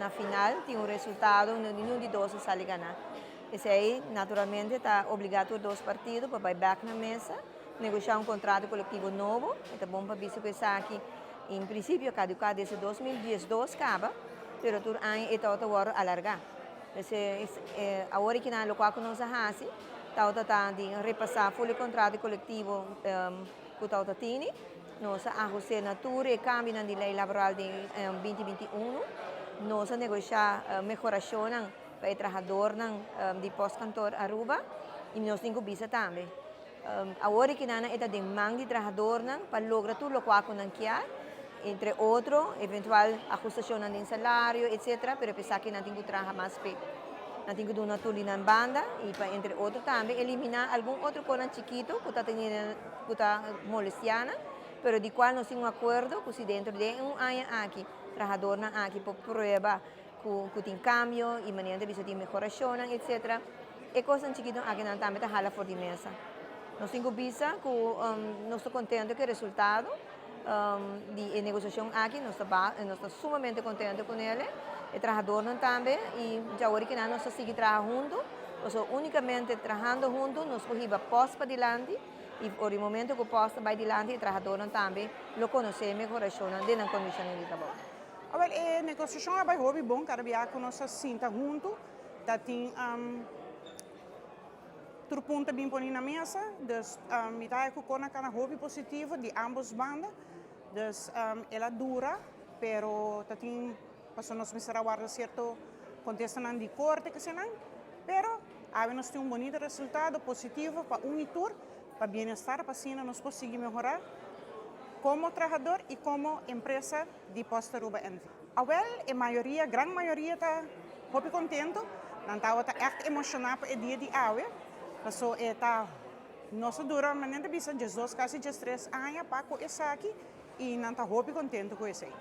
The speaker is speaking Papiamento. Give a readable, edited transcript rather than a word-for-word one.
Na final tin un resultado, ningun di dos a sali gana. Esey, naturalmente, ta obliga tur dos partido pa bay back na mesa, negocia un contrato colectivo nobo. Ta bon pa bisa cu esaki, en principio, caduca desde 2012 caba, pero tur aña e ta wordo alarga. Esey, awor cu na loke cu nos a haci, ta di repasa full contrato colectivo cu ta tini, nos a ahusta na tur e cambio di ley laboral di 2021, nos a negocia mehoracion pa e trahador di Postkantoor Aruba y nos tin cu bisa tambe. Awor cu nan ta den man di trahador pa logra tur loke nan kier, entre otro, eventual ahustacion di salario, etc. Pero pensa cu nan tin cu traha mas pe. Nan tin cu duna tur na banda y pa, entre otro tambe, elimina algun otro cos chikito cu ta teniendo, cu ta molestiando, pero di cual nos tin un acuerdo cu si dentro di un aña aki, trahador aki por prueba cu tin cambio y manera di bisa tin mehoracion, etc. E cos chikito aki nan tambe ta hala for di mesa. Nos tin cu bisa cu nos ta contento cu e resultado di negociacion aki, nos ta sumamente contento cu ne, e trahador tambe, y ya awor cu nos ta sigui traha hunto, so unicamente trahando hunto, nos por Post pa dilanti, y na momento cu Post bay dilanti, e trahador tambe lo conoce mehoracion den condicion di trabou. Wel, e negociacion a bay hopi bon, cada biaha cu nos sinta hunto, ta tin tur punto bin poni na mesa, dus mi ta cu cos a cana hopi positivo di ambos banda, dus el a dura, pero ta tin paso nos mester a warda cierto contesta di corte cu nan, pero awe nos tin un bunita resultado positivo pa un y tur, pa bienestar, pa asina nos por sigui mehora como trahador y como empresa di Post Aruba NV. Awel, e mayoria, gran mayoria ta hopi contento, nan ta echt emociona pa e dia di awe, paso e ta nos a dura manera bisa 12, casi 13 aña pa cu esaki y nan ta hopi contento cu esey.